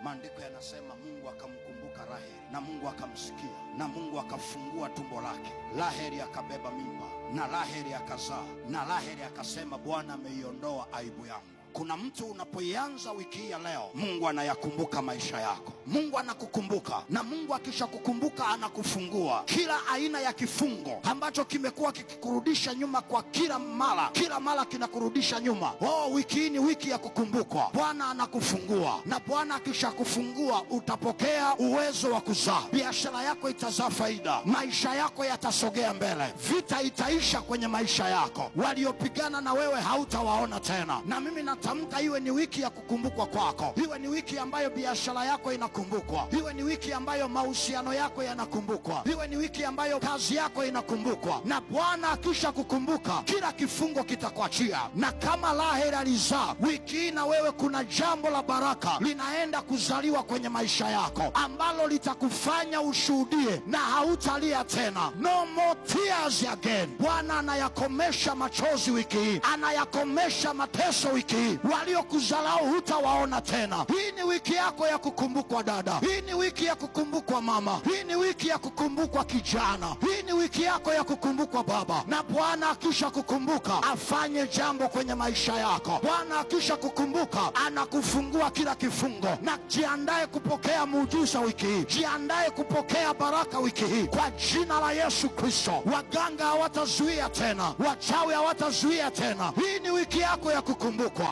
Maandiko yanasema Mungu akamkumbuka Raheli na Mungu akamsikia na Mungu akafungua tumbo lake. Raheli akabeba mimba na Raheli akazaa na Raheli akasema, Bwana ameiondoa aibu yangu. Kuna mtu unapoianza wiki hii ya leo, Mungu anayakumbuka maisha yako. Mungu anakukumbuka, na Mungu akishakukumbuka anakufungua kila aina ya kifungo ambacho kimekuwa kikikurudisha nyuma kwa kila mara, kila mara kinakurudisha nyuma. Oh, wiki hii ni wiki ya kukumbukwa. Bwana anakufungua, na Bwana akishakufungua utapokea uwezo wa kuzaa. Biashara yako itazaa faida, maisha yako yatasogea mbele, vita itaisha kwenye maisha yako, waliopigana na wewe hautawaona tena. Na mimi natamka iwe ni wiki ya kukumbukwa kwako, iwe ni wiki ambayo biashara yako inakumbukwa, iwe ni wiki ambayo mahusiano yako yanakumbukwa, iwe ni wiki ambayo kazi yako inakumbukwa. Na Bwana akisha kukumbuka, kila kifungo kitakuachia. Na kama Raheli alizaa, wiki hii na wewe kuna jambo la baraka linaenda kuzaliwa kwenye maisha yako ambalo litakufanya ushuhudie na hautalia tena. No more tears again. Bwana anayakomesha machozi wiki hii, anayakomesha mateso wiki hii. Waliokuzalau hutawaona tena. Hii ni wiki yako ya kukumbukwa dada, hii ni wiki ya kukumbukwa mama, hii ni wiki ya kukumbukwa kijana, hii ni wiki yako ya kukumbukwa baba. Na Bwana akisha kukumbuka afanye jambo kwenye maisha yako. Bwana akisha kukumbuka anakufungua kila kifungo. Na jiandae kupokea muujiza wiki hii, jiandae kupokea baraka wiki hii kwa jina la Yesu Kristo. Waganga hawatazuia tena, wachawi hawatazuia tena. Hii ni wiki yako ya kukumbukwa.